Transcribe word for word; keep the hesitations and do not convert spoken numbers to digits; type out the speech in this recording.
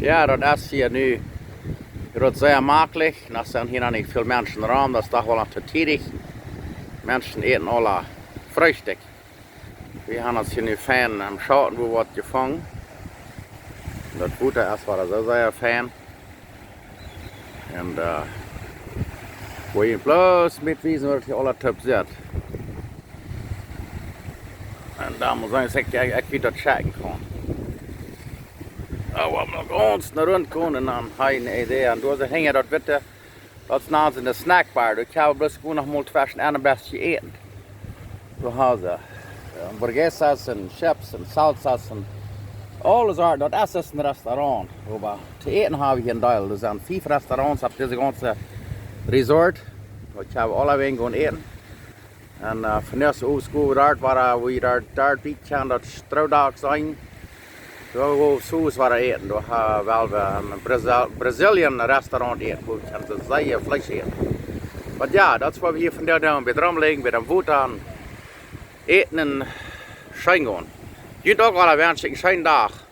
Jo, daut es hia nu, daut es sea maklich. Noch sent hia noch nich väl Menschen rom, daut es doch woll noch too tiedich. Menschen äten aula Freestikj. Wie haben ons hia nu fein em Schauten, wua waut jefungen. Daut Wota es wada soo sea fein. Un woa ekj bloos met wiesen, waut hia aula toop sitt. Un dan mott ekj sajen, ekj, ekj weet daut checken kaun. Oba mau gaunz no runt komen un dan ha ekj ne Idee. Un doa soo hinjen daut witte, daut es no soone snackbar. Doa kaun wie bloos noch mol tweschen en een bät äten. Doa haben see hamburguesas un chips un salsas un aule Sorten. Daut es een Restaurant. Oba to äten haben wie hia een Deel. Doa sent fief Restaurants opp dise gaunze Resort. Doa kaun wie aula wan gonen äten. Un von dise Uasoak, doa wua wie doa, doa bie kjennen daut Stroodach seenen. Doa wua wie soo wada äten. Doa ha-, well wie en Brasil-, Brazilian Restaurant äten, wua wie kjennen soo sea Fleesch äten. Oba jo, daut es waut wie hia vondoag doonen. Wie romligjen, wie doonen Wota äten un scheen gonen. Junt uk aula wensch ekj een scheenen Dach.